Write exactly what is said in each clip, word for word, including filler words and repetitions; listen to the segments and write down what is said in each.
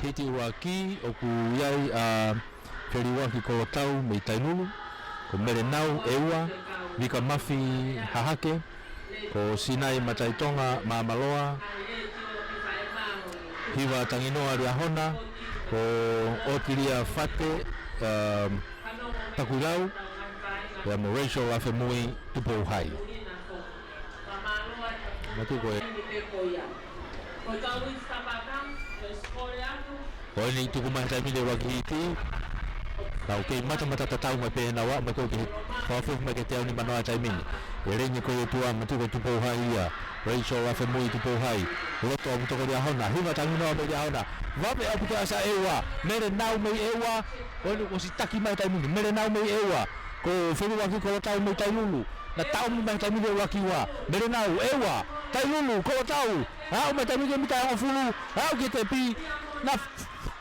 Hiti ʻuluaki ʻoku ʻi ai ʻa Feliuaki Kolotau mei Tailulu, ko Melenau ʻEua, Vika Mafi Hahake, ko Sinai Mataitonga Māmaloa, Hiva Tanginoa Liahona, ko Otilia Fate, um, Takuilau, pea mo Rachel Afemui Tupou Hai. Matu ko e. Ko eni tuku mai taimi ni ʻuluaki hiti. Kau kei matamata tatau mai pē na wa, mai ko ke. Kau fufu mai ke te au ni manoa taimi ni. ʻEleni ko e tua matu ko Tupou Hai ia. Rachel Afemui Tupou Hai. Loto ʻaupito ko Liahona. Hiva Tanginoa mei Liahona. Vave ʻaupito ʻa Sa ʻEua. Melenau mei ʻEua. Ko eni ko sitaki mai taimi ni. Melenau mei ʻEua. Ko Feliuaki Kolotau mei Tailulu. Na taʻomi mai taimi ni ʻuluaki ua. Melenau, ʻEua, Tailulu, Kolotau. Aʻu mai taimi ke mita hongofulu. Aʻu ki he tepi. Na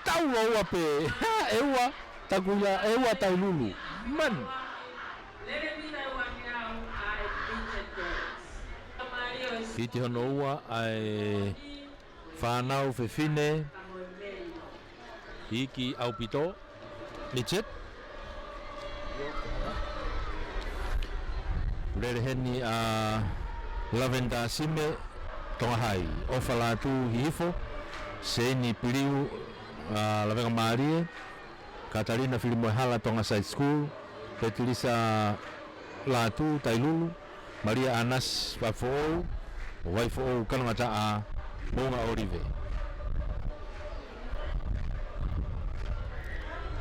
tau loa pē. Ha, ʻEua, Takuilau, ʻEua, Tailulu. Man. Hiti hono ua ʻa e fānau fefine. Iiki ʻaupito. Midget. Lele heni ʻa Lavender Sime, Tonga Hai. ʻOfa Lātū Hihifo. Seini Piliu, ʻa Lavengamālie. Katalina Filimoehala, Tonga Side School. Petilisa Lātū, Tailulu. Malia ʻAnasi, Vaifoʻou, Vaifoʻou, Kanongataʻa, Moʻunga ʻŌlive.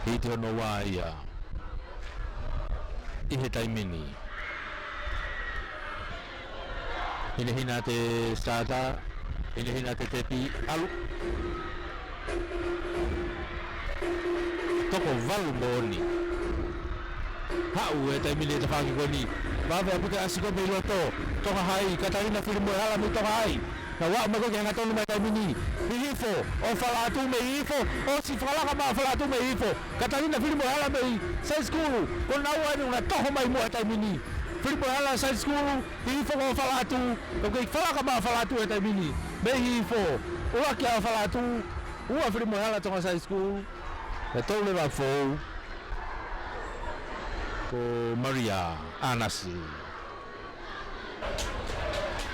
Hiti hono ua ia ʻi he taimi ni. Hinehina te starter, hinehina te tepi, ʻalu. Toko valu moʻoni. Haʻu e taimi ni e tafaʻaki ko eni. Vave ʻaupito ʻa Sikope ʻi loto. Tonga Hai, Katalina Filimoehala mei Tonga Hai. Na ua mai ko ke hangatonu mai taimi ni. Hihifo, ʻOfa Lātū mei Hihifo. ʻOsi fakalaka mai ʻOfa Lātū mei Hihifo. Katalina Filimoehala mei Side School. Ko naua eni na toho mai muʻa taimi ni. Filimoehala Side School. Hihifo ko ʻOfa Lātū, ko ke fakalaka mai ʻOfa Lātū he taimi ni. Mei Hihifo, ʻuluaki ʻa ʻOfa Lātū, ua Filimoehala Tonga Side School, pea tolu leva Foʻou, ko Malia ʻAnasi.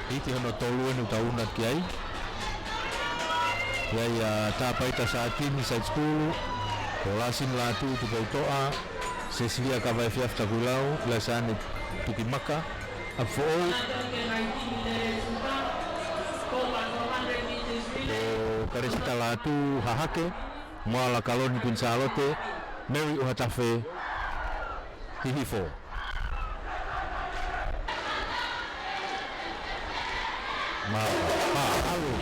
Hiti hono tolu eni ʻoku tau ʻuna ki ai. ʻI ai ʻa Tāpaita Sātini Side School, ko Lāsini Lātū Tupoutoʻa, Sesilia Kavaefiafi Takuilau, Laisane Tukimaka, ʻApifoʻou. Ko Karesita Lātū Hahake, Moala Kaloni Kuini Sālote, Mary ʻUhatafe, Hihifo. Ma, ma, alo.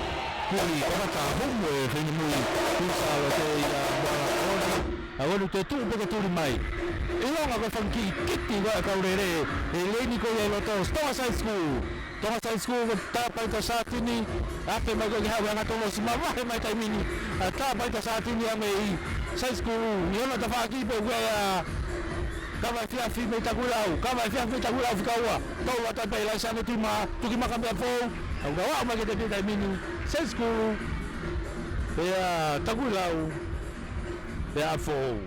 Kuli, kamata, humu e finemui, Kuini Sālote ia Moala Kaloni. ʻA ʻoku te tuʻu pē ke tuli mai. ʻIlonga ko e fanga kiʻi kiti ko ē ʻa e kau lele, ʻi he lēni ko ia ʻi loto, Tonga Side School. Tonga Side School ko Tāpaita Sātini, ʻape mai ko e ke haʻu hangatonu ʻosi mavahe mai taimi ni, ʻa Tāpaita Sātini ʻa mei Side School, ʻi hono tafaʻaki pē ko ia, Kavaefiafi mei Takuilau, Kavaefiafi mei Takuilau fika ua, tolu atu pē Laisane Tuima, Tukimaka mei ʻApifoʻou, ʻa ua ua mai ke te pita taimi ni, Side School, pea Takuilau, pea ʻApifoʻou.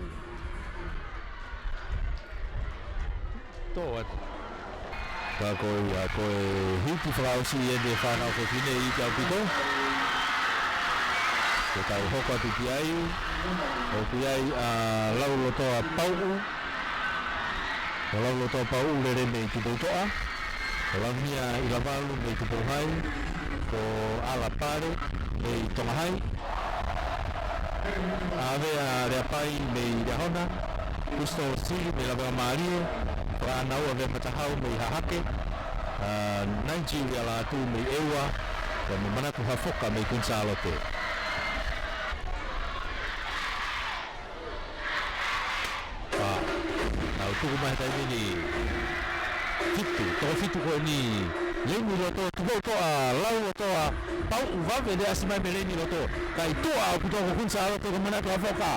Tō atu. Ka ko ia, ko e hiti fakaʻosi eni e fānau fefine iiki ʻaupito. Ko e tau hoko atu ki ai, ʻoku ʻi ai ʻa Laulotoa Pauʻu. Ko Laulotoa Pauʻu lele mei Tupoutoʻa. Ko Laumia ʻIlavalu mei Tupou Hai. Ko ʻAla Pale mei Tonga Hai. ʻAvea Leapai mei Liahona, Crystal Sili mei Lavengamālie, Fanaua Vematahau mei Hahake, ʻa Nigeria Lātū mei ʻEua, pea mo Manatu Hafoka mei Kuini Sālote. ʻA, ʻa, tuku mai taimi ni. Fitu, toko fitu ko eni. Lēni loto, Tupoutoʻa, Laulotoa Pauʻu, vave leva ʻasi mai mei lēni loto. Kae tuʻa ʻaupito ko Kuini Sālote ko Manatu Hafoka.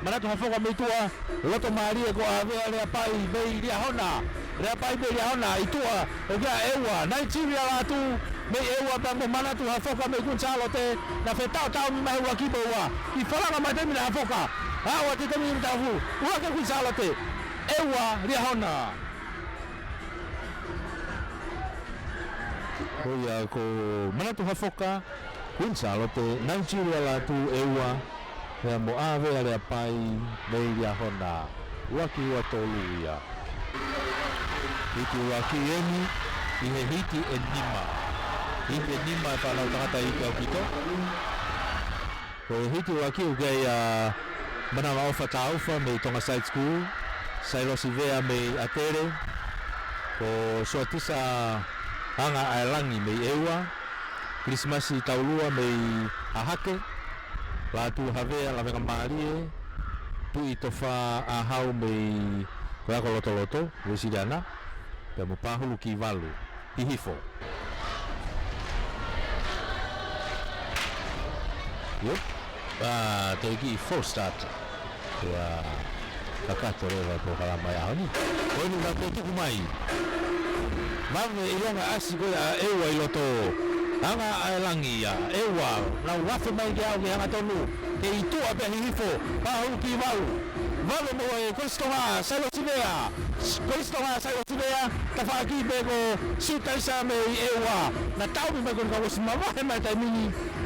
Manatu Hafoka mei tuʻa, loto mālie ko ʻAvea Leapai mei Liahona. Leapai mei Liahona, ʻi tuʻa, ʻoku ʻi ai ʻEua, Nigeria Lātū, mei ʻEua pea mo Manatu Hafoka mei Kuini Sālote, naʻe fetaʻotaʻomi mai he ʻuluaki mo e ua. ʻI Falanga mai taimi naʻe Hafoka. Aʻu atu taimi ni tafu. ʻUluaki Kuini Sālote. ʻEua Liahona. Ko ia ko Manatu Hafoka, Kuini Sālote, Nigeria Lātū ʻEua, pea mo ʻAvea Leapai mei Liahona, ʻuluaki ua tolu ia. Hiti ʻuluaki eni, ʻi he hiti ʻe nima. Hiti ʻe nima e fānau tangata ʻi he ʻaupito. Ko e hiti ʻuluaki ʻoku ʻi ai ʻa Manavaʻofa Taufa mei Tonga Side School, Sailosi Vea mei ʻAtele, ko Suatisa Anga ʻAelangi mei ʻEua, Kilisimasi Taulua mei Hahake, Lātū Havea Lavengamālie, Tuʻi Tofa ʻAhau mei Koeako Lotoloto, Uēsiliana, pea mo Pahulu Kivalu, Hihifo. Yep. Ah, toe kiʻi false start. Ia, kakato leva e polokalama ʻi he ʻaho ni. Ko eni ka ko e tuku mai. Vave ʻilonga ʻasi ko ia ʻa ʻEua ʻi loto. Anga ʻAelangi ia, ʻEua, nau vafe mai ke aʻu ki he hangatonu. Kei tuʻa pē Hihifo, Pahulu Kivalu. Vave mo e Kolisi Tonga, Sailosi Vea. Kolisi Tonga, Sailosi Vea, tafaʻaki pē ko Suatisa mei ʻEua. Naʻe taʻomi mai ko eni ka kuo ʻosi mavahe mai taimi ni,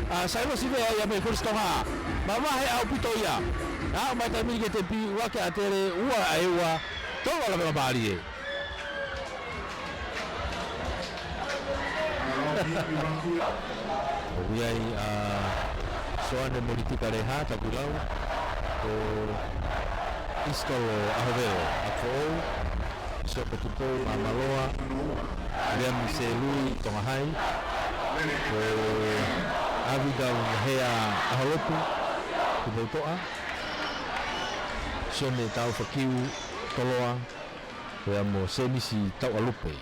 ʻa Sailosi Vea ia mei Kolisi Tonga. Mavahe ʻaupito ia. Aʻu mai taimi ni ki he tepi, ua ki ʻAtele, ua ʻa ʻEua, tolu ʻa Lavengamālie. ʻOku ʻi ai ʻa Soane Molitika Leha, Takuilau, ko Isitolo ʻAhovelo, ʻApifoʻou, Siope Tupou, Māmaloa, Liami Selui, Tonga Hai, ko ʻAvita Hea ʻAholotu, Tupoutoʻa, Sione Taufakiu, Toloa, pea mo Senisi Tauʻalupe,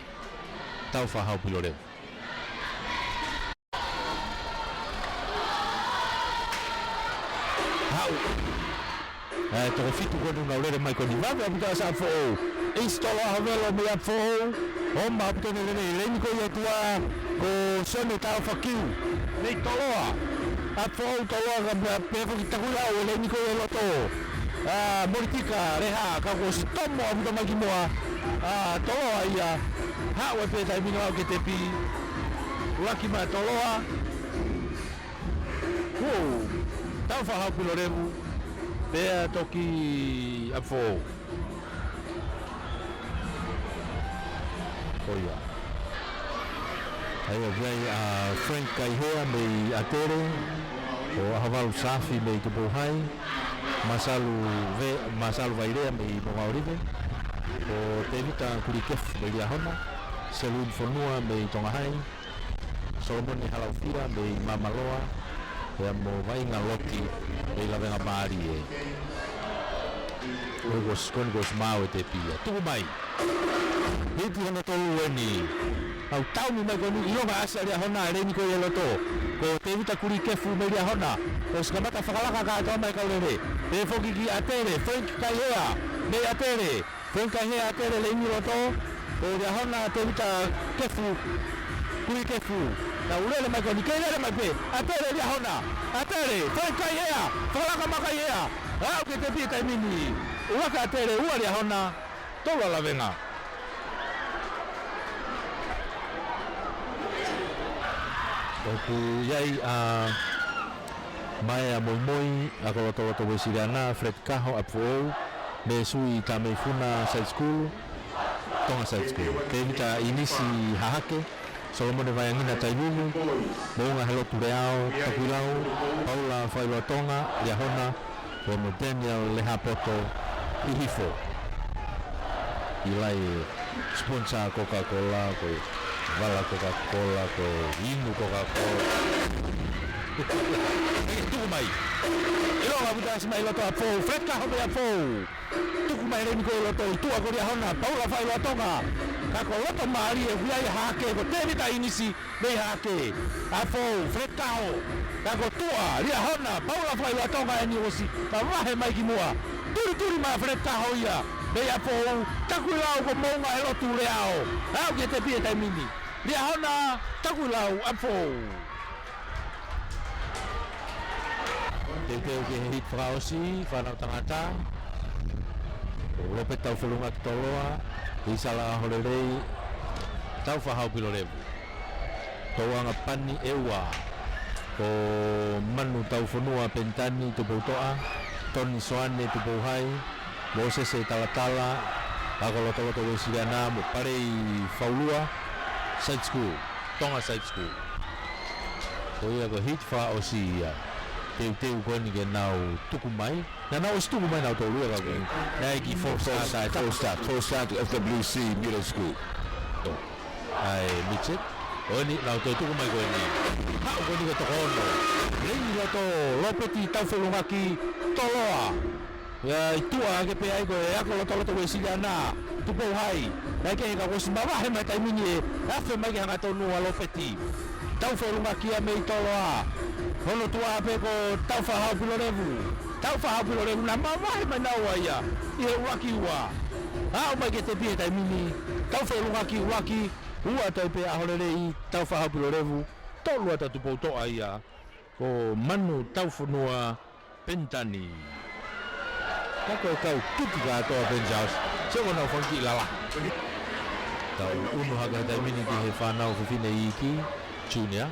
Taufa Haʻapilolevu. Haʻu. ʻE, toko fitu ko eni ʻoku nau lele mai ko eni. Vave ʻaupito ʻa Siope Tupou. Isitolo ʻAhovelo mei ʻApifoʻou. Oma ʻaupito ʻene lele. Leini ko ia ʻi tuʻa ko Sione Taufakiu. Mei Toloa. ʻApifoʻou Toloa ka pea, pea foki Takuilau e leini ko ia ʻi loto. ʻA, Molitika Leha ka kuo ʻosi tomo ʻaupito mai ki muʻa. ʻA, Toloa ia. Haʻu ai pē taimi ni ʻo aʻu ki he tepi. ʻUluaki mai Toloa. Uou. Taufa Haʻapilolevu. Pea toki ʻApifoʻou. Ko ia. ʻA ia ʻoku ʻi ai ʻa Frank Kaihea mei ʻAtele, ko ʻAhovalu Safi mei Tupou Hai, Masalu Ve-, Masalu Vailea mei Moʻunga ʻŌlive, ko Tevita Kulikefu mei Liahona, Selwyn Fonua mei Tonga Hai, Solomone Halaufia mei Māmaloa, pea mo Vainga Loti mei Lavengamālie. Ko e kuo ʻosi, ko eni kuo ʻosi maau e tepi ia. Tuku mai. Hiti hono tolu eni. ʻOku taʻomi mai ko eni ʻilonga ʻasi ʻa Liahona, leini ko ia ʻi loto. Ko Tevita Kulikefu mei Liahona. ʻOsi kamata fakalaka kātoa mai e kau lele. Pea foki ki ʻAtele, Frank Kaihea mei ʻAtele. Frank Kaihea ʻAtele leini loto, ko Liahona Tevita Kefu, Kulikefu. Nau lele mai ko eni, kei lele mai pē, ʻAtele Liahona, ʻAtele, Frank Kaihea, fakalaka mai Kaihea, aʻu ki he tepi he taimi ni, ua kia ʻAtele, ua Liahona, tolu ʻa Lavenga. ʻOku ʻi ai ʻa Maea Moimoi, ʻa Kolotoloto Uēsiliana, Fred Kaho, ʻApifoʻou, Mesui Tameifuna, Side School, Tonga Side School. Tevita ʻInisi, Hahake, Solomone Vaiangina, Taivuvu, Moʻunga Helotu, Leao, Takuilau, Paula Failoa, Tonga, Liahona, pea mo Daniel Lehapoto, Hihifo. ʻIlai sponsor Coca-Cola, ko e vala Coca-Cola, ko e inu Coca-Cola. ʻE tuku mai. ʻIlonga ʻaupito ʻasi mai ʻi loto ʻApifoʻou, Fred Kaho mei ʻApifoʻou. Tuku mai leini ko ē ʻi loto, ʻi tuʻa ko Liahona, Paula Failoa, Tonga. Ka ko loto mālie ʻoku ʻi ai Hahake, ko Tevita ʻInisi mei Hahake. ʻApifoʻou, Fred Kaho. Ka ko tuʻa, Liahona, Paula Failoa, Tonga, eni ʻosi mavahe mai ki muʻa. Tulituli mai Fred Kaho ia mei ʻApifoʻou, Takuilau ko Moʻunga Helotu, Leao. Aʻu ki he tepi he taimi ni. Liahona Takuilau ʻApifoʻou. Teuteu ki he hit fakaʻosi, fānau tangata. Ko Lopeti Taufelungaki Toloa, Isala ʻAholelei Taufaʻahaupilo Levu. Touanga Pani ʻEua, ko Manu Taufonua Penitani Tupoutoʻa, Toni Soane Tupouhai, Mōsese Talatala, Ako Lotoloto Uēsiliana mo Palei Faulua, Side School, Tonga Side School. Ko ia ko e hit fakaʻosi ia. Teuteu ko eni ke nau tuku mai. Naʻa nau ʻosi tuku mai nautolu ia ka ko e naʻe ki full start, full start, full start F W C Middle School. ʻAi, Mitchell. ʻOni, nau toe tuku mai ko eni. Haʻu ko eni ko e toko ono. Leini loto, Lopeti Taufelungaki Toloa. ʻIo, ʻi tuʻa hake pē ai ko e Ako Lotoloto Uēsiliana Tupouhai. Naʻe ʻikai ke ʻosi mavahe mai taimi ni ʻe afe mai ki he hangatonu ʻa Lopeti Taufelungaki ia mei Toloa. Hono tuʻa pē ko Taufaʻahaupilo Levu. Taufaʻahaupilo Levu naʻe mavahe mai naua ia ʻi he ʻuluaki ua. Aʻu mai ki he tepi he taimi ni. Taufelungaki ʻuluaki, ua atu ai pē ʻAholelei Taufaʻahaupilo Levu, tolu atu ʻa Tupoutoʻa ia, ko Manu Taufonua Penitani. Ka ko e kau tuki kātoa Penitani. Sio ko ʻenau fanga kiʻi lala. Tau unu hake he taimi ni ki he fānau fefine iiki, junior.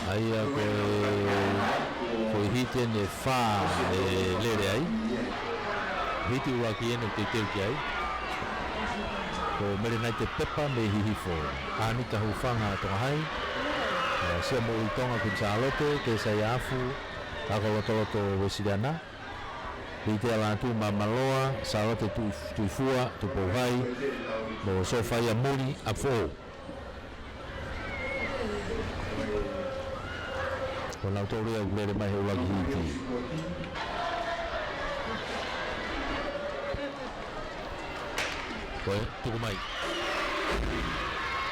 ʻA ia ko e, ko e hit eni ʻe fā ʻe lele ai. Hit ʻuluaki eni ʻoku teuteu ki ai. Ko Melenaite Pepa mei Hihifo. ʻAnita Hufanga Tonga Hai. ʻA, Sia Moʻui Tonga Kuini Sālote, Keisai Afu, Ako Lotoloto Uēsiliana. Pītea Lātū Māmaloa, Sālote Tui-, Tuifua, Tupouhai, mo Sofaia Muli ʻApifoʻou. Ko nautolu ia ʻoku lele mai he ʻuluaki hiti. Ko e, tuku mai.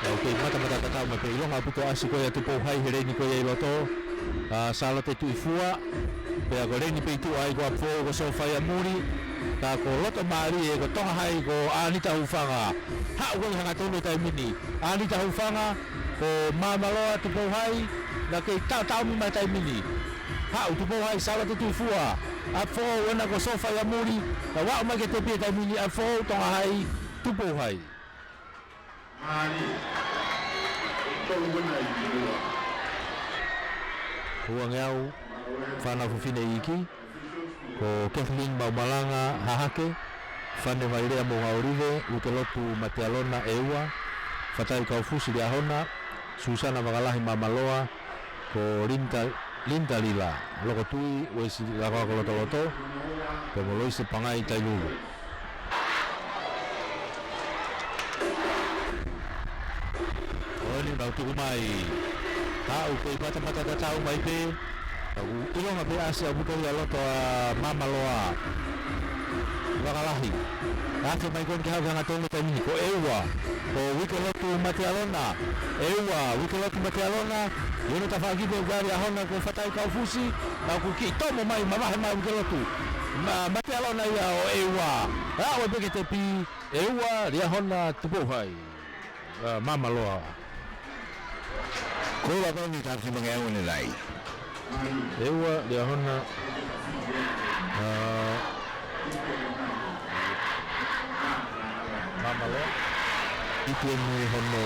ʻOku kei matamata tatau mai pē, ʻilonga ʻaupito ʻasi ko ia ʻa Tupouhai he leini ko ia ʻi loto. ʻA, Sālote Tuifua. Pea ko e leini pē ʻi tuʻa ai ko ʻApifoʻou ko Sofaia Muli. Ka ko loto mālie ko Tonga Hai ko ʻAnita Hufanga. Haʻu ko e hangatonu he taimi ni. ʻAnita Hufanga, ko Māmaloa Tupouhai, naʻe kei taʻotaʻomi mai he taimi ni. Haʻu Tupouhai, Sālote Tuifua, ʻApifoʻou ʻena ko Sofaia Muli, naʻe aʻu mai ki he tepi he taimi ni, ʻApifoʻou Tonga Hai, Tupouhai. Ua ngeau, fānau fefine iiki. Ko Kathleen Maumalanga Hahake, Fane Vailea Moʻungaʻolive, Uikelotu Matealona ʻEua, Fatai Kaufusi Liahona, Susana Vakalahi Māmaloa, ko Linda, Linda Lila Lokotui, Uesi Lakoako Lotoloto, ko Moloise Pangai Tailulu. ʻOni nau tuku mai. Haʻu kei matamata tatau mai pē. ʻOku ʻilonga pē ʻasi ʻaupito ia ʻi loto ʻa Māmaloa. Vakalahi. Afe mai ko eni ke haʻu ki he hangatonu he taimi ni. Ko ʻEua. Ko Uikelotu Matealona. ʻEua. Uikelotu Matealona. ʻI hono tafaʻaki pē ʻa Liahona ko Fatai Kaufusi. Naʻa ku kiʻi tomo mai, mavahe mai Uikelotu. Ma-, Matealona ia ʻo ʻEua. Aʻu ai pē ki he tepi. ʻEua, Liahona, Tupouhai. ʻA, Māmaloa. Ko e ua ko eni tau ki he mangeau ʻanenai. ʻEua, Liahona, ʻa, Māmaloa. Hiti eni hono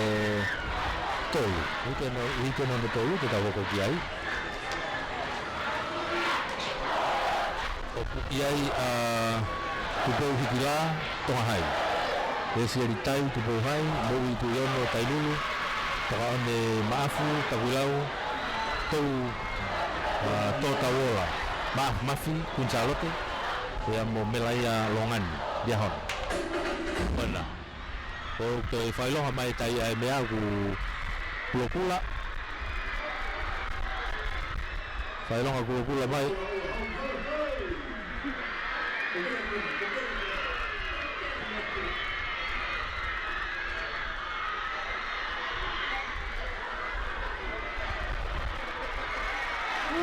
tolu. Hiti eni, hiti eni hono tolu, te tau hoko ki ai. ʻOku ʻi ai ʻa Tupou Hikila, Tonga Hai. Esieli Tai, Tupouhai, Moʻui Tuʻiono, Tailulu, Tokaʻone Maʻafu, Takuilau, Tou, ʻa, Tō Tauola, Maʻafu Mafi, Kuini Sālote, pea mo Melaia Longani, Liahona. Mana. ʻOku toe fakaʻilonga mai e tai ʻa e meʻa ʻoku kulokula. Fakaʻilonga kulokula mai.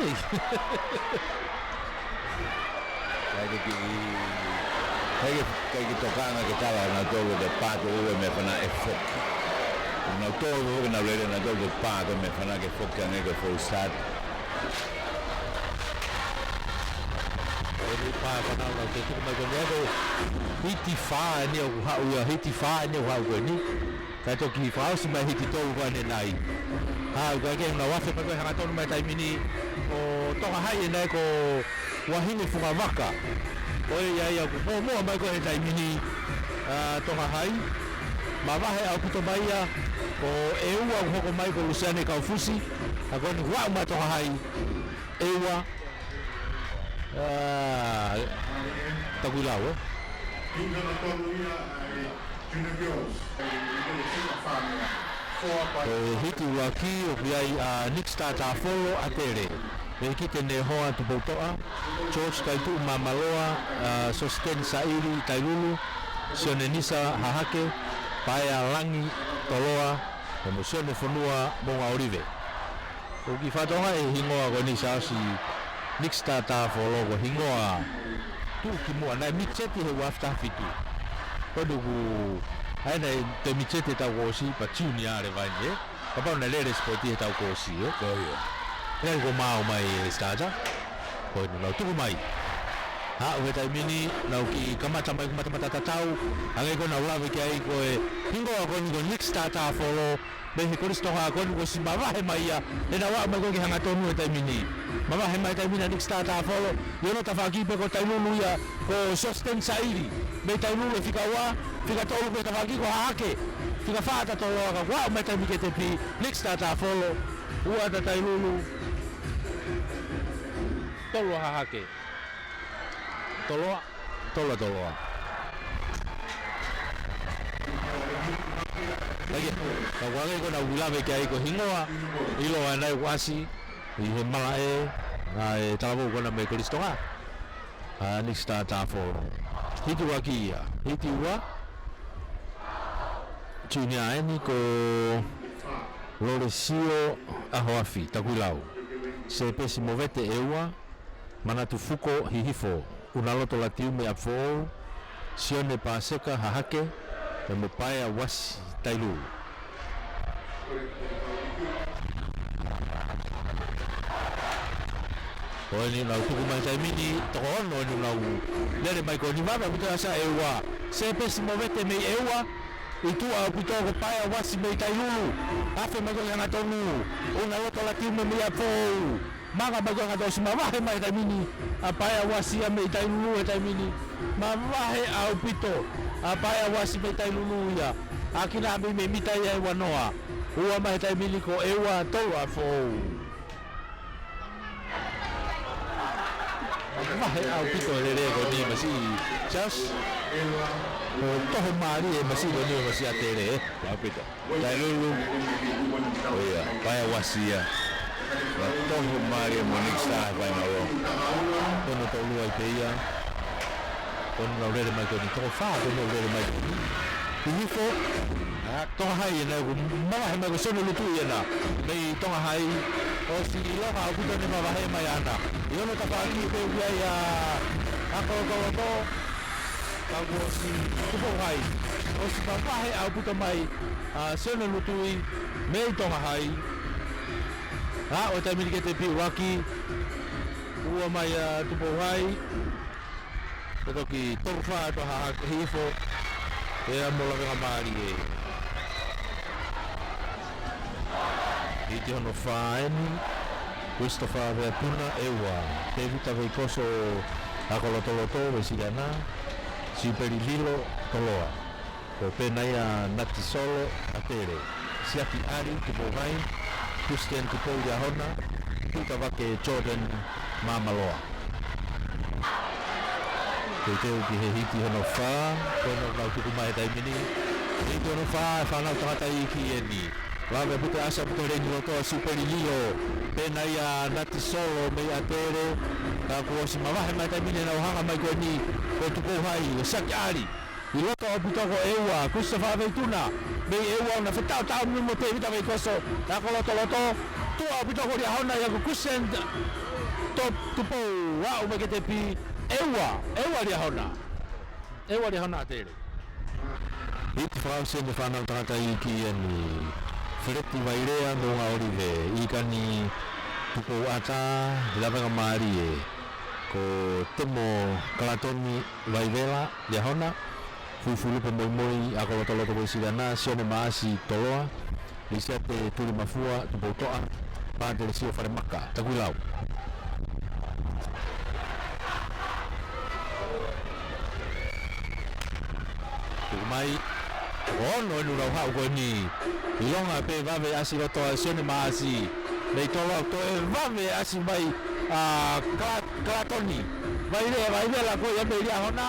Ei. ʻIkai ke, ʻikai ke, ʻikai ke tokanga ke tala nautolu ke pato ue me fana e foki. Nau tō, nau lele, nau tō, ko e pā ko ē mei he fānau ke foki ange ko e full start. Ko eni pā fānau nau ke tuku mai ko eni ko e hiti fā eni ʻoku haʻu ia, hiti fā eni ʻoku haʻu ko eni. Kae toki fakaʻosi mai hiti tolu ko eni nai. Ha, ʻoku ʻikai ke nau afe mai ko e hangatonu mai taimi ni ʻo Tonga Hai ʻe nai ko Vahine Fungavaka. Ko ia ia ʻoku muʻomuʻa mai ko ē he taimi ni, ʻa, Tonga Hai. Mavahe ʻaupito mai ia, ko e ua ʻoku hoko mai ko Lusiane Kaufusi. ʻA ko eni ʻoku aʻu mai Tonga Hai. E ua. ʻA, Takuilau, ē? Ko e hiti ʻuluaki ʻoku ʻi ai ʻa Nick Star Tafolo ʻa Tele. Mei Kite Nehoa Tupoutoʻa, George Taituʻu Māmaloa, ʻa, Sositeni Saʻili Tailulu, Sione Nisa Hahake, Paea Langi Toloa, pea mo Sione Fonua Moʻunga ʻŌlive. ʻOku kiʻi fatongia e hingoa ko eni Siaosi, Nick Star Tafolo ko e hingoa tuʻukimuʻa naʻe mitseti he ua afe taha fitu. Ko eni ʻoku, ʻa ia naʻe toe mitseti he taʻu kuo ʻosi pea junior leva eni, ē? Kapau naʻe lele sipoti he taʻu kuo ʻosi, ē? Ko ia. Naʻe ʻikai ko e maau mai e starter. Ko eni nau tuku mai. Haʻu he taimi ni, nau kiʻi kamata mai ʻoku matamata tatau. Hangē ko ē naʻa ku lave ki ai ko e hingoa ko eni ko Nick Star Tafolo. Mei he Kolisi Tonga ko eni kuo ʻosi mavahe mai ia, ʻenau aʻu mai ko ē ki he hangatonu he taimi ni. Mavahe mai taimi ni ʻa Nick Star Tafolo, ʻi hono tafaʻaki pē ko Tailulu ia, ko Sositeni Saʻili. Mei Tailulu e fika ua, fika tolu pē tafaʻaki ko Hahake. Fika fā ʻa Toloa ka kuo aʻu mai taimi ke tepi, Nick Star Tafolo, ua ʻa Tailulu. Tolu ʻa Hahake. Toloa, tolu ʻa Toloa. Laike, ka ʻoku ʻikai ko ē naʻa ku lave ki ai ko e hingoa, ʻiloa ʻa ena ʻoku ʻasi, ʻi he malaʻe, ʻa e talavou ko ena mei Kolisi Tonga. ʻA Nick Star Tafolo. Hiti ʻuluaki ia, hiti ua. Junior eni ko Lolesio ʻAhoafi, Takuilau. Sepesi Movete e ua, Manatu Fuko Hihifo, ʻUnaloto Latiume ʻApifoʻou, Sione Paseka Hahake, pea mo Paea Uasi Tailulu. Ko eni nau tuku mai taimi ni, toko ono eni nau lele mai ko eni vave ʻaupito ʻa e ua. Sepesi Movete mei ʻEua, ʻi tuʻa ʻaupito ko Paea Uasi mei Tailulu. Afe mai ko ē hangatonu, ʻUnaloto Latiume mei ʻApifoʻou. Manga mai ko ē hangatonu ʻosi mavahe mai taimi ni, ʻa Paea Uasi ia mei Tailulu he taimi ni. Mavahe ʻaupito, ʻa Paea Uasi mei Tailulu ia. ʻAkina mei, mei mita ia ʻe ua noa. Ua mai he taimi ni ko ʻEua, tolu ʻApifoʻou. Mavahe ʻaupito e lele ko eni masiʻi Charles. ʻO toho mālie e masiʻi ko eni masiʻi ʻa Tele, ē? ʻAupito. Tailulu. ʻO ia, Paea Uasi ia. Ka toho mālie mo Nick Star he faingaloa. Ko hono tolu ai pē ia. Ko eni nau lele mai ko eni toko fā, ko eni nau lele mai ko eni. Hihifo. ʻA, Tonga Hai ena ʻoku mavahe mai ko Sione Lutuʻi ena. Mei Tonga Hai. ʻOsi ʻiloa ʻaupito ʻene mavahe mai ʻana. ʻI hono tafaʻaki pē ʻoku ʻi ai ʻa, ʻa Kolotoloto. Ka kuo ʻosi Tupou Hai. ʻOsi mavahe ʻaupito mai ʻa Sione Lutuʻi mei Tonga Hai. ʻA, ʻo taimi ni ke tepi ʻuluaki. Ua mai ʻa Tupou Hai. Pea toki tolu fā ʻa Hahake Hihifo. ʻIa mo lavengamālie. Hiti hono fā eni, Christopher Veapuna ʻEua, Tevita Veikoso ʻa Kolotoloto, Vesiliana, Siupeli Lilo, Toloa. Ko Penaia Natisolo ʻa Tele, Siaki ʻAli, Tupou Hai, Christian Tupou Liahona, Tuʻitavake Jordan Māmaloa. Teuteu ki he hiti hono fā, ko ena nau tuku mai he taimi ni. Hiti hono fā, e fānau tangata iiki eni. Vave ʻaupito ʻa e ʻasi ʻaupito he leini loto ʻa Siupeli Lilo, Penaia Natisolo mei ʻAtele, ka kuo ʻosi mavahe mai taimi ni ʻenau hanga mai ko eni, ko Tupou Hai, ʻo Siaki ʻAli. ʻI loto ʻaupito ko ʻEua, Christopher Veapuna, mei ʻEua ʻo na fetaʻotaʻo mo Tevita Veikoso, ʻa Kolotoloto, tuʻa ʻaupito ko Liahona ia ko Christian Top Tupou, aʻu mai ke tepi, ʻEua, ʻEua Liahona. ʻEua Liahona ʻAtele. Hiti fakaʻosi eni fānau tangata iiki eni. Feleti Vailea Moʻunga ʻOlive, Ikani Tupouʻata, Lavengamālie. Ko Temo Kalatoni Vaivela, Liahona. Fuifui Lupe Moimoi, Ako Lotoloto Uesiliana, Sione Maʻasi Toloa. Lisiate Tulimafua Tupoutoʻa, Pātelesio Falemaka, Takuilau. Tuku mai, ono eni ʻoku nau haʻu ko eni. ʻIlonga pē vave ʻasi loto ʻa Sione Maʻasi. Mei Toloa toe vave ʻasi mai ʻa Kala-, Kalatoni. Vailea, Vaivela ko ia mei Liahona.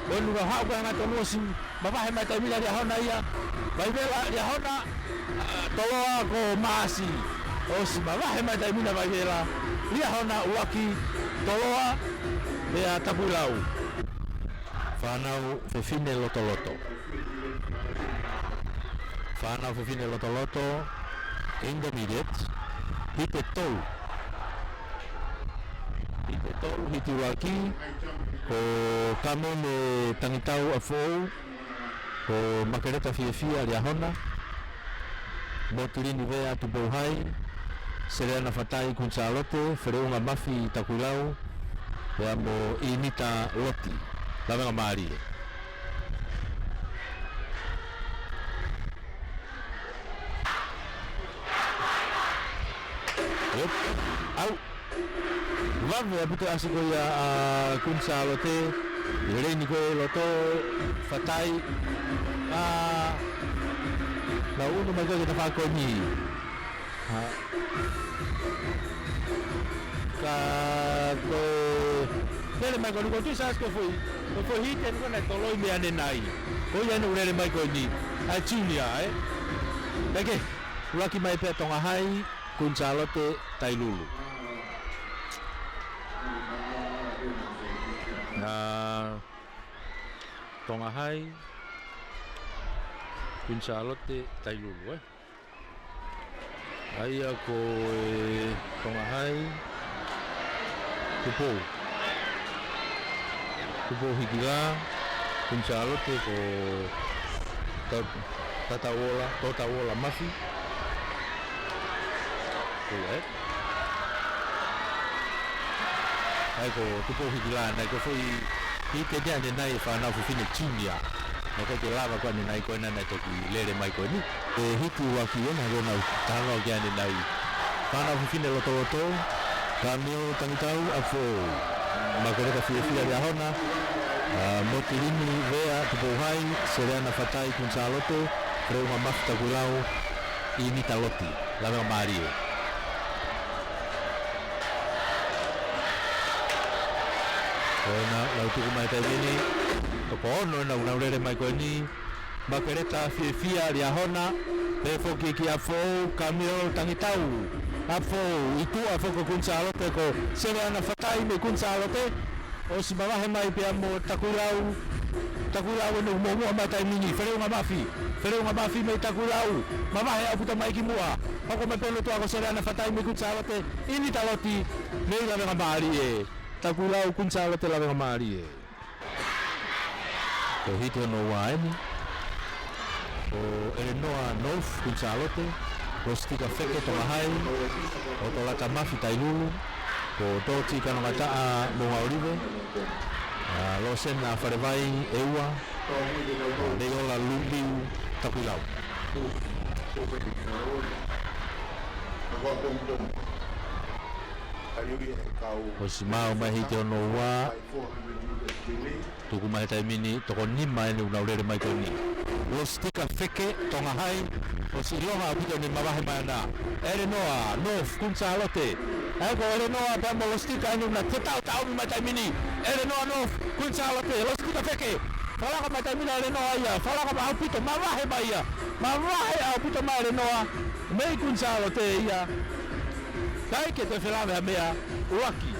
Ko eni ʻoku nau haʻu ko e hangatonu ʻosi mavahe mai taimi ni ʻa Liahona ia. Vaivela, Liahona, ʻa, Toloa ko Maʻasi. ʻOsi mavahe mai taimi ni ʻa Vaivela. Liahona, ʻUluaki, Toloa, pea Takuilau. Fānau fefine lotoloto. Fānau fefine lotoloto, intermediate, hiti ʻe tolu. Hiti ʻe tolu, hiti ʻuluaki, ko Kamene Tangitau ʻApifoʻou, ko Makeleta Fiefia Liahona, Motilini Vea Tupouhai, Seleana Fatai Kuini Sālote, Feleunga Mafi Takuilau, pea mo ʻInita Loti, Lavengamālie. Yep. Au. Vave ʻaupito ʻasi ko ia ʻa Kuini Sālote. ʻI he leini ko ē loto, Fatai. ʻA, nau ʻunu mai ko ē ki he tafaʻaki ko eni. ʻA, ka ko e lele mai ko eni ko e tui sāsi ko e foʻi, ko e foʻi hiti eni ko ē naʻe toloi mei ʻanenai. Ko ia eni ʻoku lele mai ko eni. ʻA e junior, ē? Peke, ʻuluaki mai pē ʻa Tonga Hai, Kuini Sālote, Tailulu. ʻA, Tonga Hai, Kuini Sālote, Tailulu, ē? ʻA ia ko e Tonga Hai, Tupou. Tupou Hikila, Kuini Sālote ko Ta-, Tatauola, Totauola Mafi. Ko ia, ē? ʻA ia ko Tupou Hikila, naʻe ko e foʻi hiti eni ʻanenai ʻa e fānau fefine junior. Naʻe ʻikai ke lava ko ē ʻanenai ko ena naʻe toki lele mai ko eni. ʻE hiti ʻuluaki ena ko ē naʻa nau talanoa ki ai ʻanenai. Fānau fefine lotoloto, Kameo Tangitau ʻApifoʻou, Makeleta Fiefia Liahona, ʻa, Motilini Vea Tupouhai, Seleana Fatai Kuini Sālote, Feleunga Mafi Takuilau, ʻInita Loti, Lavengamālie. Ko ena, nau tuku mai taimi ni, toko ono ena ʻoku nau lele mai ko eni, Makeleta Fiefia Liahona, pehē foki kia ʻApifoʻou, Kameo Tangitau ʻApifoʻou, ʻi tuʻa foki ʻo Kuini Sālote ko Seleana Fatai mei Kuini Sālote, ʻosi mavahe mai pea mo Takuilau, Takuilau eni ʻoku muʻomuʻa mai taimi ni, Feleunga Mafi, Feleunga Mafi mei Takuilau, mavahe ʻaupito mai ki muʻa, hoko mai pē loto ʻa ko Seleana Fatai mei Kuini Sālote, ʻInita Loti, mei Lavengamālie, Takuilau, Kuini Sālote, Lavengamālie. Ko e hiti hono ua eni. Ko ʻElenoa North, Kuini Sālote. Lositika Feke, Tonga Hai. ʻOtolata Mafi, Tailulu. Ko Toti Kanongataʻa, Moʻunga ʻOlive. ʻA, Losena Falevai, ʻEua. Leiola Lumiu, Takuilau. ʻOsi maau mai hiti hono ua. Tuku mai he taimi ni, toko nima eni ʻoku nau lele mai ko eni. Lositika Feke, Tonga Hai, ʻosi ʻilonga ʻaupito ʻene mavahe mai ʻana. ʻElenoa North, Kuini Sālote. ʻA ia ko ʻElenoa pea mo Lositika eni ʻoku na tatau taʻomi mai taimi ni. ʻElenoa North, Kuini Sālote, Lositika Feke. Fakalaka mai taimi ni ʻa ʻElenoa ia, fakalaka mai ʻaupito, mavahe mai ia. Mavahe ʻaupito mai ʻElenoa, mei Kuini Sālote ia. ʻIkai ke toe felave ha meʻa, ʻuluaki.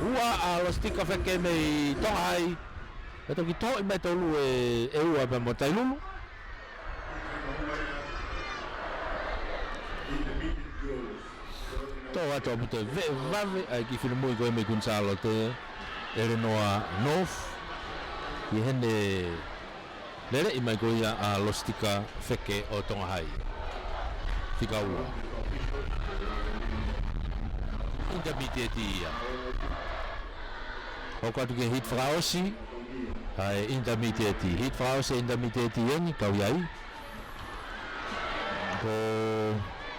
Ua ʻa Lositika Feke mei Tonga Hai. Pea toki toʻi mai tolu ʻe, ʻEua pea mo Tailulu. Toʻo atu ʻaupito e veʻe vave ʻa e kiʻi finemui ko ē mei Kuini Sālote, ʻElenoa North. ʻI heʻene Lele ʻi mai ko ia ʻa Lositika Feke ʻo Tonga Hai. Fika ua. Intermediate ia. Hoko atu ki he hit fakaʻosi ʻa e intermediate. Hit fakaʻosi e intermediate eni, kau ai. Ko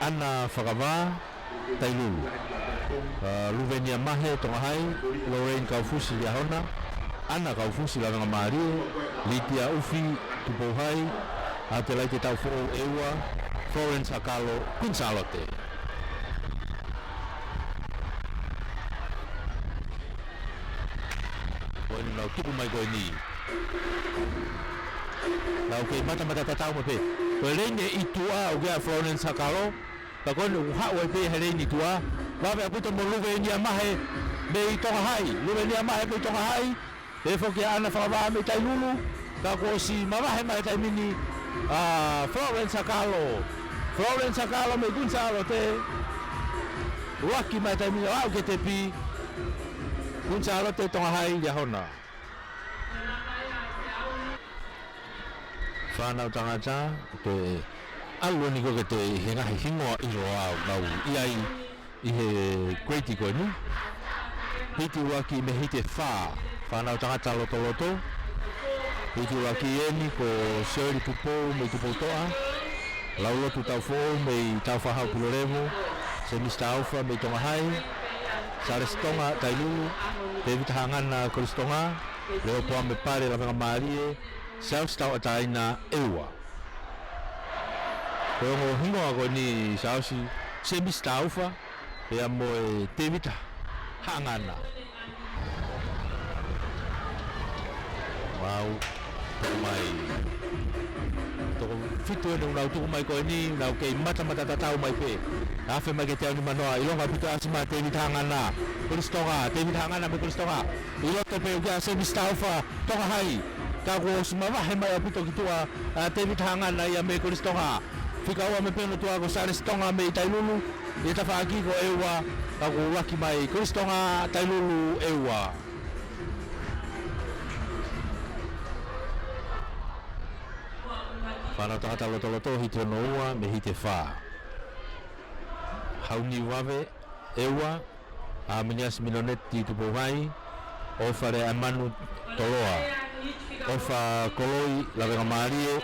ʻAna Fakavā Tailulu. ʻA, Luvenia Mahe, Tonga Hai, Lorraine Kaufusi Liahona, ʻAna Kaufusi Lavengamālie, Litia ʻUfi Tupou Hai, ʻAtelaite Taufoʻou ʻEua, Florence Hakalo, Queen Sālote. Ko eni nau tuku mai ko eni. Nau kei matamata tatau mai pē. Ko e leini ʻi tuʻa ʻoku ʻia Florence Hakalo. Ka ko eni ʻoku haʻu ai pē he leini tuʻa. Vave ʻaupito mo Luvenia Mahe mei Tonga Hai. Luvenia Mahe mei Tonga Hai. Pehē foki ʻa ʻAna Fakavā mei Tailulu. Ka kuo ʻosi mavahe mai he taimi ni ʻa Florence Hakalo. Florence Hakalo mei Queen Sālote. ʻUluaki mai he taimi ni ʻo aʻu ki he tepi. Queen Sālote, Tonga Hai Liahona. Fānau tangata, toe ʻalu eni ko ē ke toe ʻi he ngaahi hingoa ʻiloa ʻoku nau ʻi ai ʻi he grade ko eni. Hiti ʻuluaki mei he hiti ʻe fā, fānau tangata lotoloto. Hiti ʻuluaki eni ko Shirley Tupou mei Tupoutoʻa. Laulotu Taufoʻou mei Tāufaʻāhau Pilolevu. Semisi Taufa mei Tonga Hai. Sālesi Tonga Tailulu. Tēvita Haʻangana Kolisi Tonga. Leopoame Pale Lavengamālie. Siaosi Tauʻatāina ʻEua. Ko e ongo hingoa ko eni Siaosi, Semisi Taufa, pea mo e Tēvita Haʻangana. Mau, tuku mai. Toko fitu eni ʻoku nau tuku mai ko eni, nau kei matamata tatau mai pē. Afe mai ki he teau nimanoa, ʻilonga ʻaupito ʻa Sima, Tēvita Haʻangana, Kolisi Tonga, Tēvita Haʻangana mei Kolisi Tonga. ʻI loto pē ʻoku ʻia Semisi Taufa, Tonga Hai. Ka kuo ʻosi mavahe mai ʻaupito ki tuʻa ʻa Tēvita Haʻangana ia mei Kolisi Tonga. Fika ua mei pē hono tuʻa ko Sālesi Tonga mei Tailulu. ʻI he tafaʻaki ko ʻEua, ka kuo ʻuluaki mai Kolisi Tonga Tailulu ʻEua. Fānau tangata lotoloto hiti hono ua mei he hiti ʻe fā. Hauniu Vave, ʻEua, ʻa Miniasi Minoneti Tupou Hai, ʻOfa Leaʻaemanu Toloa, ʻOfa Koloi Lavengamālie,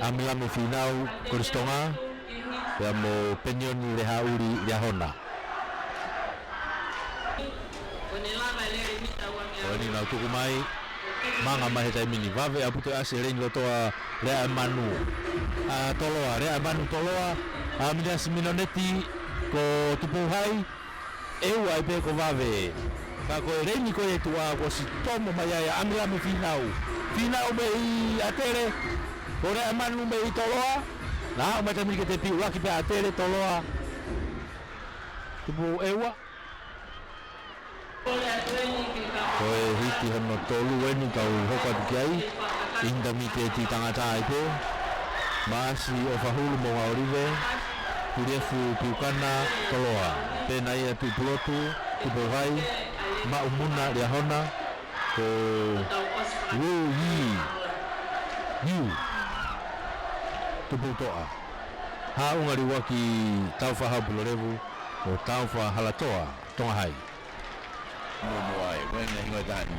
ʻa Milame Fīnau Kolisi Tonga, pea mo Penioni Lehaʻuli Liahona. Ko eni nau tuku mai, manga mai he taimi ni, Vave ʻaupito ʻa e leini loto ʻa Leaʻaemanu, ʻa Toloa, Leaʻaemanu Toloa, ʻa Miniasi Minoneti ko Tupou Hai, ʻEua ai pē ko Vave. Ka ko e leini ko ē tuʻa kuo ʻosi tomo mai ai ʻa Milame Fīnau. Fīnau mei ʻAtele, ko Leaʻaemanu mei Toloa, naʻa aʻu mai he taimi ni ki he tepi, ʻuluaki pē ʻAtele, Toloa, Tupou ʻEua. Ko e hiti hono tolu eni kau hoko atu ki ai, intermediate tangata ai pē. Maʻasi ʻOfahulu Moʻungaʻolive, Tulifu Piukana Toloa. Pehē nai ʻa Tuʻipulotu Tupou Hai, Maʻumuna Liahona, ko Wu Yi Yu Tupoutoʻa. Haʻunga Liuaki Tāufaʻāhau Pilolevu, ko Tāufa Halatoa Tonga Hai. Muamua ai, ko e ngaahi hingoa ʻe taha eni.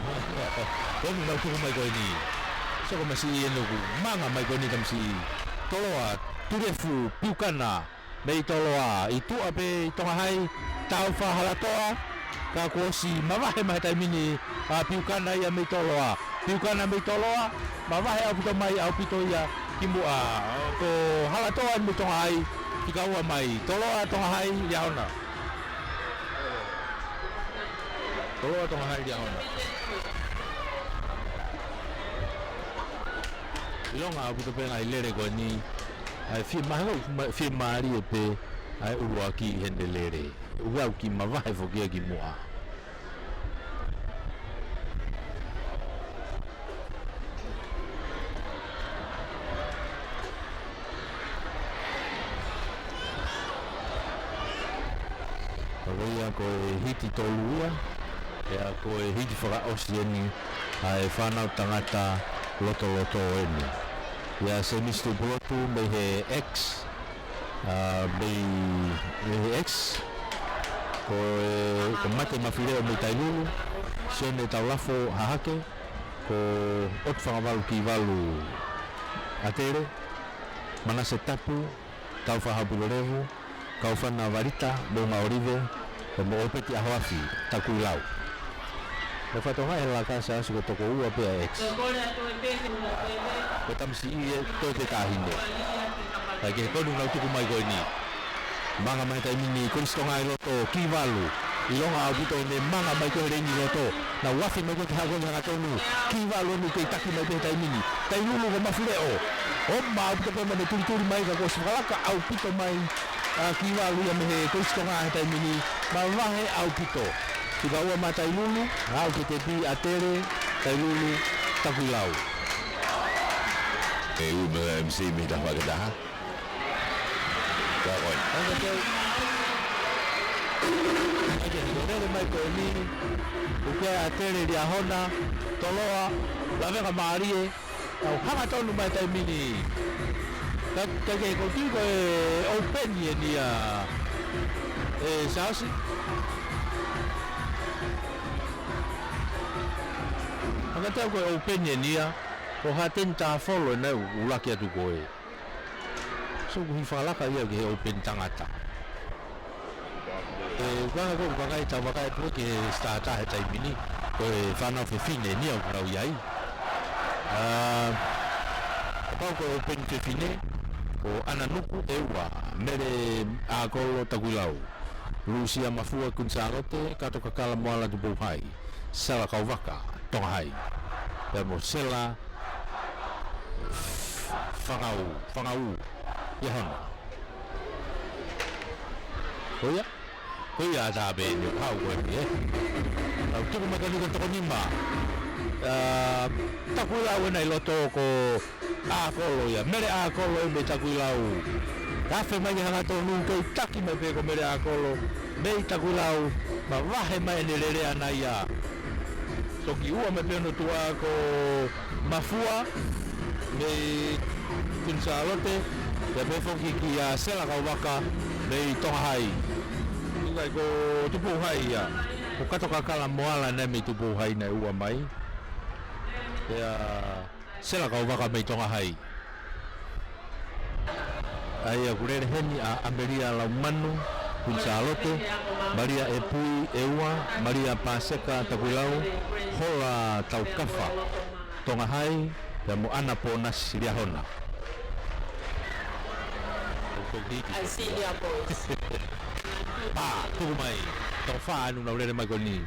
Ko eni nau tuku mai ko eni. Soko masiʻi eni ʻoku manga mai ko eni tamasiʻi. Toloa, Tulifu Piukana mei Toloa, ʻi tuʻa pē ʻi Tonga Hai, Tāufa Halatoa, ka kuo ʻosi mavahe mai he taimi ni ʻa Piukana ia mei Toloa. Piukana mei Toloa, mavahe ʻaupito mai ʻaupito ia ki muʻa. Ko Halatoa eni mei Tonga Hai, fika ua mai, Toloa Tonga Hai Liahona. Toloa Tonga Hai Liahona. ʻIlonga ʻaupito pē ngaahi lele ko eni. ʻA e fiemālie, fiemālie pē ʻa e ʻuluaki heʻene lele. ʻOku ʻi ai e kiʻi mavahe foki ia ki muʻa. Ka ko ia ko e hiti tolu ia, pea ko e hiti fakaʻosi eni ʻa e fānau tangata Lotoloto eni. ʻIa Semisi Tupulotu mei he X, ʻa, mei, mei he X. Ko e, ko Mate Mafileʻo mei Tailulu, Sione Taulafo Hahake, ko ʻOtu Fangavalu Kivalu ʻAtele, Manase Tapu, Taufaha Pulolevu, Kaufana Valita, Moʻunga ʻOlive, pea mo ʻOpeti ʻAhoafi Takuilau. Naʻe fakatokangaʻi he laka Siaosi ko e toko ua pē ʻa e X. Ko e tamasiʻi ʻe toe pē taʻahine. Kae kehe ko eni ʻoku nau tuku mai ko eni. Manga mai he taimi ni, Kolisi Tonga ʻi loto, Kivalu. ʻIlonga ʻaupito ʻene manga mai ko ē he leini ʻi loto. Naʻe uafi mai ko ē ki he hako ʻi he hangatonu. Kivalu ʻoku kei taki mai pē he taimi ni. Tailulu ko Mafileʻo. ʻOma ʻaupito pē mo ʻene tulituli mai ka kuo ʻosi fakalaka ʻaupito mai ʻa Kivalu ia mei he Kolisi Tonga he taimi ni. Mavahe ʻaupito. Fika ua mā Tailulu, aʻu ki he tepi ʻAtele, Tailulu, Takuilau. E u me M C mita fakataha. Ka ʻoe. Anga teu. Ake, ko lele mai ko eni. Uke ʻAtele Liahona, Toloa, Laveka Malie, ʻoku hangatonu mai taimi ni. Ka, ka ke ko tui ko e open eni ia, e Siaosi. Anga teu ko e open eni ia. Ko Hateni Tafolo ena ʻoku ʻuluaki atu ko ē. So, ko e fakalaka ia ki he open tangata. E, ʻuhinga ko e ʻuhinga ʻi he tau vakai pē ki he starter he taimi ni, ko e fānau fefine eni ʻoku nau ʻi ai. ʻA, kapau ko e open fefine, ko ʻAnanuku ʻEua, Mele ʻAkolo Takuilau, Lusia Mafua Kuini Sālote, Kato Kakala Moala Tupou Hai, Sela Kauvaka Tonga Hai, pea mo Sela Fangau, Fangau Liahona. Ko ia, ko ia ʻa e tāpē ni ʻoku haʻu ko eni, ē. Tau tuku mai ko eni ko e toko nima. ʻA, Takuilau ena ʻi loto ko ʻAkolo ia, Mele ʻAkolo ia mei Takuilau. Kafe mai ki he hangatonu, kei taki mai pē ko Mele ʻAkolo mei Takuilau, mavahe mai ʻene lele ʻana ia. Toki ua mai pē hono tuʻa ko Mafua mei Kuini Sālote, pea pehē foki kia Sela Kauvaka mei Tonga Hai. ʻIkai ko Tupou Hai ia. Ko Kato Kakala Moala ena mei Tupou Hai naʻe ua mai. Pea Sela Kauvaka mei Tonga Hai. ʻA ia ʻoku lele heni ʻa ʻAmelia Laumanu, Kuini Sālote, Malia ʻEpui ʻEua, Malia Paseka Takuilau, Hola Taukafa Tonga Hai, pea mo ʻAna Ponasi Liahona. Pā, tuku mai. Toko fā ʻoku nau lele mai ko eni.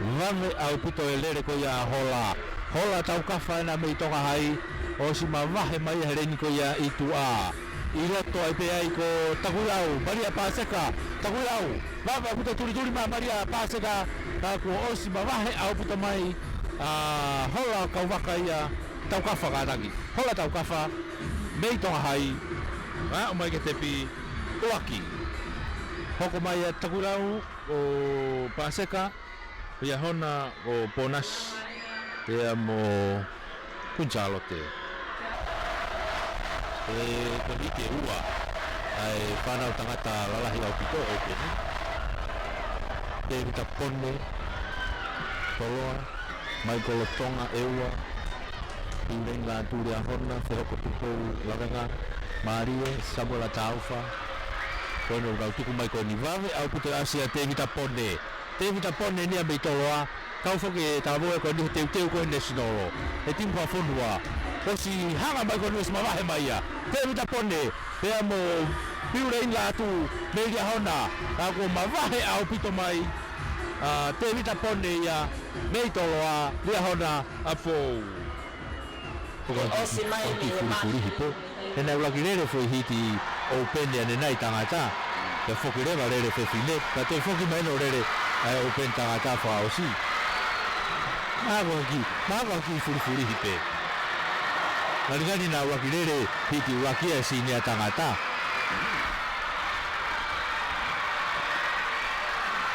Vave ʻaupito e lele ko ia ʻa Hola. Hola Taukafa ena mei Tonga Hai. ʻOsi mavahe mai he leini ko ia ʻi tuʻa. ʻI loto ai pē ai ko Takuilau, Malia Paseka, Takuilau. Vave ʻaupito tulituli mai Malia Paseka. Ka kuo ʻosi mavahe ʻaupito mai ʻa Hola Kauvaka ia. Taukafa kātaki. Hola Taukafa mei Tonga Hai. Aʻu mai ki he tepi ʻuluaki. Hoko mai ʻa Takuilau, ʻo Paseka, Liahona, ʻo Ponasi, pea mo Kuini Sālote. E, ko e ʻuluaki ʻe ua ʻa e fānau tangata lalahi ʻaupito ʻo e open. Tēvita Pone, Toloa, Maikolo Tonga ʻEua, Piuleni Lātū Liahona, Fehoko Tupou Laveka Malie, Samuela Taufa. Ko eni ʻoku nau tuku mai ko eni. Vave ʻaupito e ʻasi ʻa Tēvita Pone. Tēvita Pone eni ia mei Toloa. Kau foki e talavou ko eni he teuteu ko ē national. He timu fakafonua. ʻOsi hanga mai ko eni ʻosi mavahe mai ia. Tēvita Pone. Pea mo Piuleni Lātū mei Liahona. Ka kuo mavahe ʻaupito mai ʻa Tēvita Pone ia mei Toloa, Liahona ʻa Pou. ʻOsi mai ni e ma. Fuli fuli hipo. He naʻe ʻuluaki lele foʻi hiti open ʻanenai tangata. Pea foki leva lele fefine. Pea toe foki mai ʻo lele ʻa e open tangata fakaʻosi. Mako ki, mako ki fuli fuli hipe. Ngalingali naʻe ʻuluaki lele hiti ʻuluaki ʻa e senior tangata.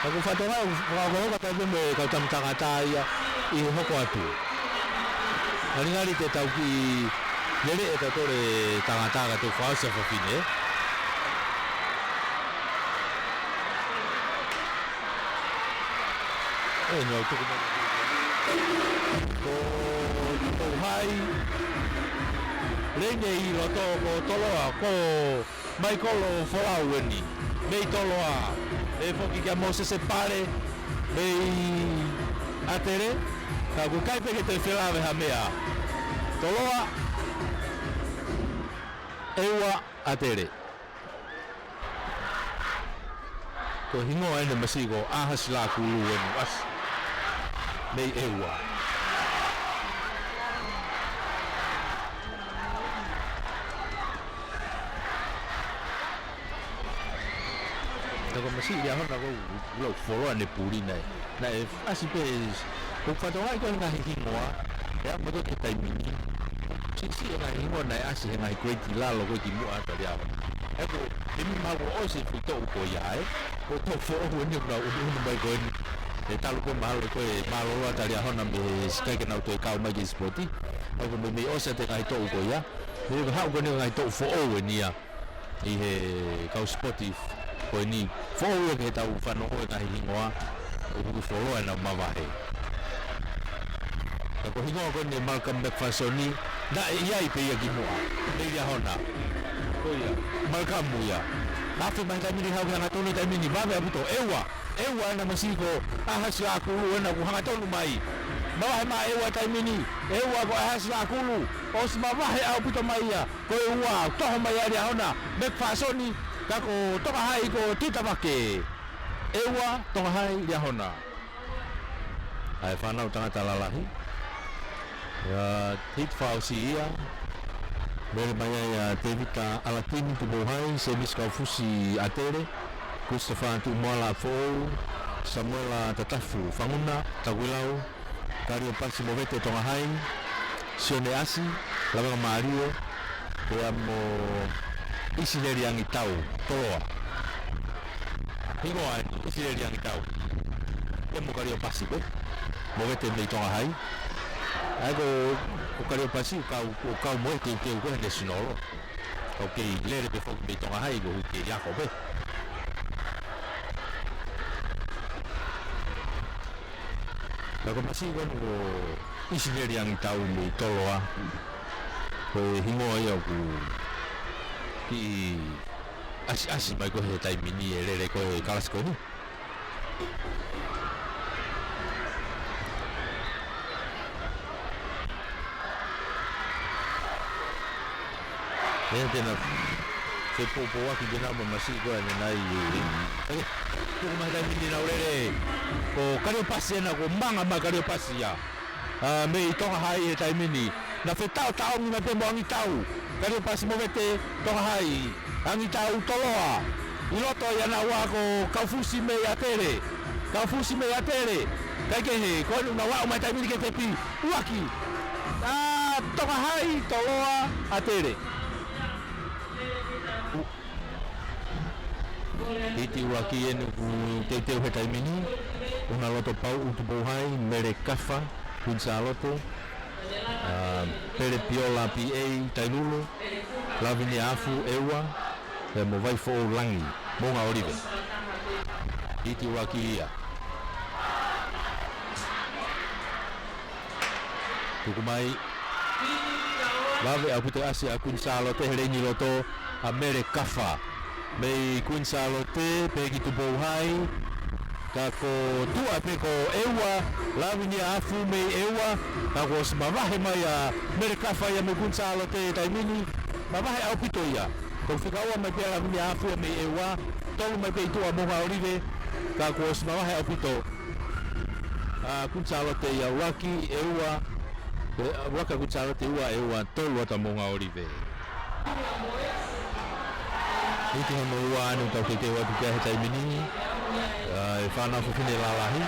Ka ko e fatongia, ko e, ko e, ko e, ko e, ko e tama tangata ia ʻi he hoko atu. Ngalingali te tau kiʻi lele ʻe tautolu e tangata ka tau fakaʻosi ʻa fafine. ʻE, nau tuku mai. Ko Tupou Hai. Lei nei ʻi loto ko Toloa, ko Maikolo Folau eni, mei Toloa. ʻE foki kia Mōsese Pale, mei ʻAtele. Ka ʻoku ʻikai pē ke toe felāveʻi ha meʻa. Toloa, ʻEua, ʻAtele. Ko e hingoa ʻene masiʻi ko ʻAhasi Lakulu eni, ʻasi. Mei ʻEua. Ka ko e masiʻi Liahona ko ʻoku lau foloa ne puli nai. Naʻe ʻasi pē, ʻoku fatongia ko e ngaahi hingoa, ʻe ʻa moto ke taimi ni. Siʻisiʻi e ngaahi hingoa naʻe ʻasi he ngaahi kuleiti lalo ko ē kimuʻa ʻa Liahona. ʻE ko, ʻe mi mau ʻosi e fuʻu toʻu ko ia ē. Ko e toʻu foʻou eni ʻoku nau ʻunuʻunu mai ko eni. ʻE talu ko e mahalo ko e mālōlō ʻa Liahona mei he sikai ke nau toe kau mai ki he sipoti. ʻE ko e meimei ʻosi ʻa e ngaahi toʻu ko ia. ʻE ko e haʻu ko eni ngaahi toʻu foʻou eni ia. ʻI he kau sipoti ko eni. Foʻou ia ke tau fanongo e ngaahi hingoa. ʻOku foloa ʻenau mavahe. Ka ko e hingoa ko eni Malcolm McPherson, naʻe ʻi ai pē ia kimuʻa. Mei Liahona. Ko ia. Malcolm ia. Afe mai taimi ni haʻu ki he hangatonu taimi ni vave ʻaupito. ʻEua. ʻEua ʻena masiʻi ko ʻAhasi Lakulu ʻena ʻoku hangatonu mai. Mavahe mai ʻEua taimi ni. ʻEua ko ʻAhasi Lakulu. ʻOsi mavahe ʻaupito mai ia. Ko e ua, toho mai ʻa Liahona, McPherson, ka ko Tonga Hai ko Tuʻitavake. ʻEua, Tonga Hai, Liahona. ʻA e fānau tangata lalahi. ʻIa, hit fausi ia. Mele mai ai ʻa Tevita ʻAlatini Tupou Hai, Semisi Kaufusi ʻAtele, Christopher Tuʻumoala Foʻou, Samuela Tatafu Fanguna, Takuilau, Kaliopasi Movete Tonga Hai, Sione ʻAsi, Lavaka Mālie, pea mo ʻIsileli Angitau, Toloa. Hingoa ʻeni, ʻIsileli Angitau. Pea mo Kaliopasi pē, Movete mei Tonga Hai. ʻA ia ko, ko Kaliopasi, ʻoku kau, ʻoku kau mo e teuteu ko ē he nesinolo. ʻOku kei lele pē foki mei Tonga Hai, ko ʻoku kei ako pē. Ka ko e masiʻi ko eni ko ʻIsileli Angitau mei Toloa. Ko e hingoa ia ʻoku kiʻi ʻasiʻasi mai ko ē he taimi ni e lele ko ē kalasi ko eni. ʻE te na fepōpōaki te na mo e masiʻi ko eni nai. ʻE, tuku mai taimi ni nau lele. Ko Kaliopasi ʻena, ko manga mai Kaliopasi ia. ʻA, mei Tonga Hai he taimi ni. Na fetaʻotaʻomi mai pē mo Angitau. Kaliopasi Movete Tonga Hai. Angitau Toloa. ʻI loto ia naua ko Kaufusi mei ʻAtele. Kaufusi mei ʻAtele. Kaikehe, ko eni naua ʻomai taimi ni ke tepi. ʻUluaki. ʻA, Tonga Hai, Toloa, ʻAtele. Hiti ʻuluaki ʻeni ʻoku teuteu he taimi ni. ʻUnaloto Pauʻu Tupou Hai, Mele Kafa, Kuini Sālote, ʻa, Pele Piola P A, Tailulu, Lavinia Afu, ʻEua, pea mo Vaifoʻou Langi, Moʻunga ʻOlive. Hiti ʻuluaki ia. Tuku mai. Vave ʻaupito e ʻasi ʻa Kuini Sālote he leini loto ʻa Mele Kafa. Mei Kuini Sālote, pehē ki Tupou Hai. Ka ko tuʻa pē ko ʻEua, Lavinia Afu mei ʻEua. Ka kuo ʻosi mavahe mai ʻa Mele Kafa ia mei Kuini Sālote he taimi ni. Mavahe ʻaupito ia. Ko e fika ua mai pē ʻa Lavinia Afu ia mei ʻEua. Tolu mai pē ʻi tuʻa Moʻunga ʻOlive. Ka kuo ʻosi mavahe ʻaupito. ʻA Kuini Sālote ia ʻuluaki, ʻEua, ʻe, ʻuluaki ʻa Kuini Sālote, ua ʻEua, tolu atu ʻa Moʻunga ʻOlive. Hiti hono ua ʻeni ʻoku tau teuteu atu ki ai he taimi ni, ʻa, e fānau fefine lalahi.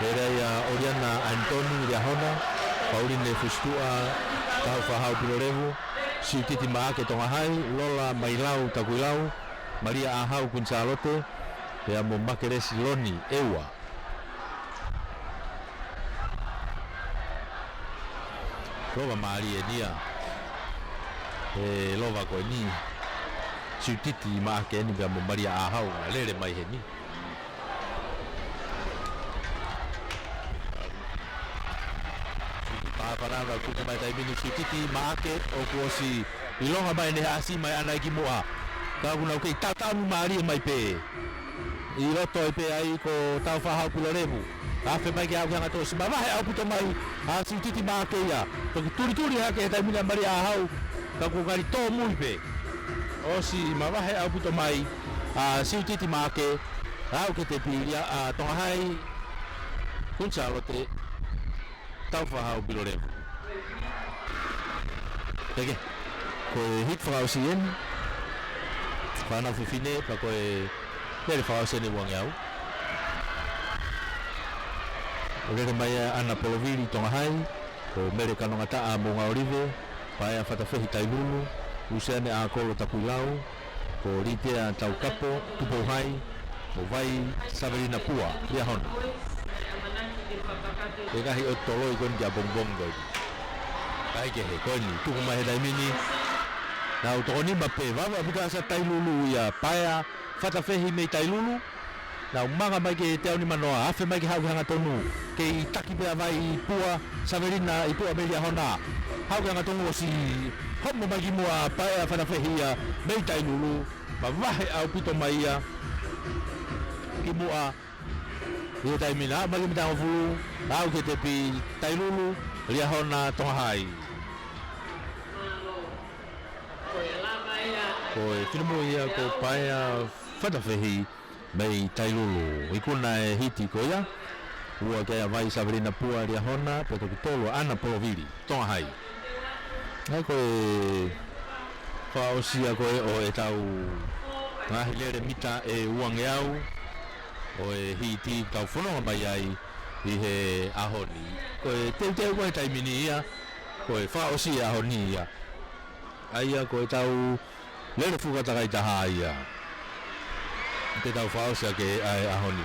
Pehē ai ʻa ʻOliana ʻAnitoni Liahona, Pauline Fusituʻa, Taufaʻahau Pilolevu, Siutiti Maʻake Tonga Hai, Lola Mailau Takuilau, Malia ʻAhau Kuini Sālote, pea mo Makelesi Loni ʻEua. Lova mālie eni ia. ʻE lova ko eni. Siutiti Maʻake eni pea mo Malia ʻAhau, lele mai heni. Siutiti Pāpala, ka kuku mai taimi ni Siutiti Maʻake, ʻoku ʻosi ʻilonga mai ʻene haʻasi mai ʻana ʻi kimuʻa. Ka ʻoku nau kei tautau mālie mai pē. ʻI loto ai pē ai ko Taufaʻahau Pilolevu. Afe mai ki he ʻauki hangatonu, ʻosi mavahe ʻaupito mai ʻa Siutiti Maʻake ia. Toki tulituli hake he taimi ni ʻa Malia ʻAhau, ka kuo ngali tōmui pē. ʻOsi mavahe ʻaupito mai ʻa Siutiti Maʻake, ʻa ʻUkete Pilia, ʻa Tonga Hai, Kuini Sālote, Taufaʻahau Pilolevu. Peke. Ko e hit fakaʻosi eni. Fānau fefine, pea ko e lele fakaʻosi eni ʻa Uangeau. ʻO lele mai ʻa ʻAna Polovili Tonga Hai, ko Mele Kanongataʻa Moʻungaʻolive, Paea Fatafehi Tailulu, Luseane ʻAkolo Tapuilau, ko Litea Taukapo Tupou Hai, mo Vai Savelina Pua Liahona. Ko e ngaahi ʻotu toloi ko eni ki ʻapongipongi ko eni. Kae kehe ko eni, tuku mai he taimi ni. Nau toko nima pē, vave ʻaupito ʻa Tailulu ia, Paea Fatafehi mei Tailulu. Nau manga mai ki he teau nimanoa, afe mai ki he ʻauki hangatonu. Kei taki pē ʻa Vai ʻi Pua Savelina, ʻi Pua mei Liahona. ʻAuki hangatonu ʻosi homo mai kimuʻa Paea Fatafehi ia mei Tailulu. Mavahe ʻaupito mai ia kimuʻa ʻi he taimi ni, mai ki he mitangofulu, ʻa ʻUkete Pilolevu, Tailulu, Liahona, Tonga Hai. Ko e finemui ia ko Paea Fatafehi mei Tailulu. Ikuna e hiti ko ia, ua ki ai ʻa Vai Savelina Pua Liahona, pea toki tolu ʻa ʻAna Polovili Tonga Hai. ʻA ia ko e fakaʻosi ia ko ē ʻo ʻetau ngaahi lele mita ʻe uangeau ʻo e hiti ʻoku tau fononga mai ai ʻi he ʻaho ni. Ko e teuteu ko ē he taimi ni ia, ko e fakaʻosi e ʻaho ni ia. ʻA ia ko ʻetau lele fuka takai taha ia. Te tau fakaʻosi ʻaki ʻa e ʻaho ni.